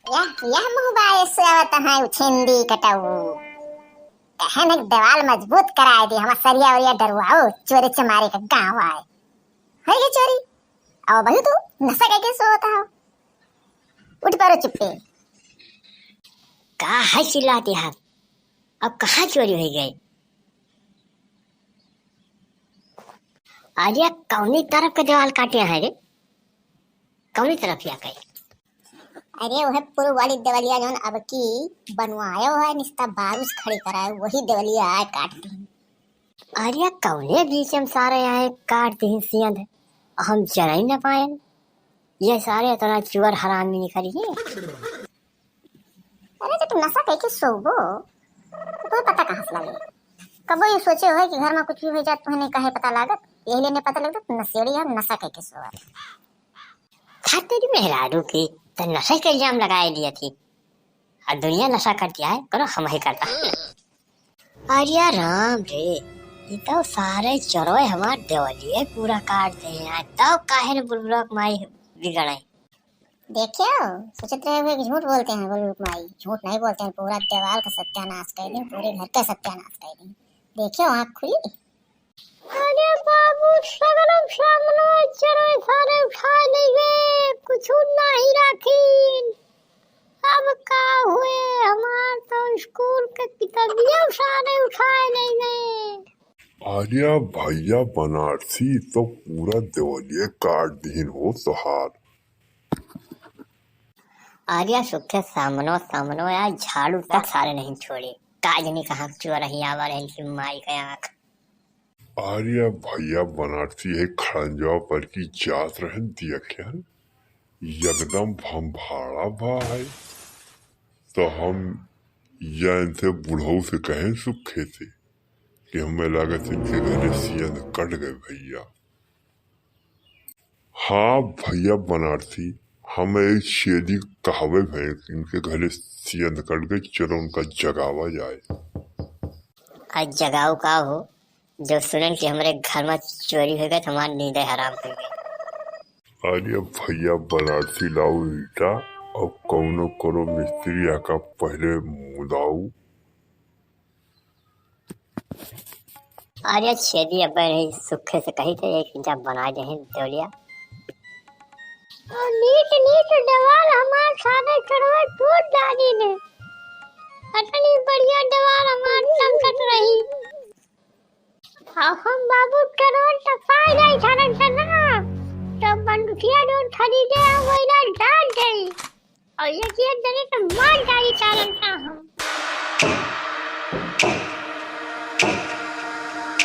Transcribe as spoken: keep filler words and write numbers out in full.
यह, यह मुँह बाए सोवत है उछिंदी कटऊ। कहे न देवाल मजबूत कराए दे, हमार सरिया वरिया डरवाओ, चोरी चमारी का गाँव आए। होई गई चोरी। अब बहू तू नशा कइके सोवत हो। उठ परो चुप्पे। का है चिल्लाते हैं? अब कहाँ चोरी होई गई? अरे कौनी तरफ के देवाल काटे हैं रे? कौनी तरफ या कहीं? अरे वह पूर्व वाली देवलिया जौन अब की बनवायो है, निस्ता बारूस खड़ी कराए, वही देवलिया आए काट दी। अरे कौने बीच में सारे आए काट दी सियंध, हम जनाई न पाए। ये सारे इतना चुअर हरामी निकली है। अरे जब तुम नशा कइके सोबो, तुम्हें पता कहाँ से लगे? कबो ये सोचे हो कि घर में कुछ भी हो जाए तुम्हें नहीं कहे पता लागत, यही लिए नहीं पता लगता तुम नशेड़ी है, नशा कइके सोवत। था तेरी मेहरारू की, तो नशे के इल्जाम लगाए दिए थी। और दुनिया नशा करती है, करो हम ही करता है। अरे राम रे, ये तो सारे चोरवे हमार देवलिए पूरा काट दे हैं। तब काहे ने बुलबुलक माई बिगड़े? देखियो, सोचत रहे हुए कि झूठ बोलते हैं बुलबुलक माई। झूठ नहीं बोलते हैं, पूरा देवाल का सत्यानाश कर दी, पूरे घर का सत्यानाश कर दी। देखियो, आँख खुली। अरे बाबू, सगरो सामनो चोरवे सारे उठाए ले गए, कुछ नहीं राखीन। अब का हुए, हमार तो स्कूल के किताबिया सारे उठाए ले गए। अरे भैया बनारसी, तो पूरा देवलिए काट दीन हो तोहार। अरे सुखे सामनो सामनो यार, झाड़ू तक सारे नहीं छोड़े। का जानी कहाँ चोर रही आवा रहे इनकी माई का आँख। अरे भैया बनारसी है खड़ंजवा पर की जात रहन दिया क्या? एकदम भंभाड़ा भा है। तो हम या इनसे बुढ़ऊ से कहें सुखे से कि हमें लागत इनके घरे सियंध कट गए भैया। हाँ भैया बनारसी, हम एक छेदी कहवे भए, इनके घरे सियंध कट गए, चलो उनका जगावा जाए। आज जगाओ का हो, जब सुनन कि हमरे घर में चोरी हो गए तो हमार नींद हराम हो गए। अरे भैया बनारसी लाओ ईटा और कौनो कौनो मिस्त्री आका पहले मुदाऊ। अरे छेदी अब्बे नहीं सुखे से कही थे एक ईंटा बना दे हैं देवलिया। और नीट नीट देवाल हमार सारे चढ़वे टूट डाली ने। अतनी बढ़िया देवाल हमार चमकत रही। और हम बाबू चढ़वे टपाई जाई सारे से ना। तो बंदूकिया जोन खरीदे हैं वो इधर डाल जाई। और ये किए जने तो मार डाली सारे का हम।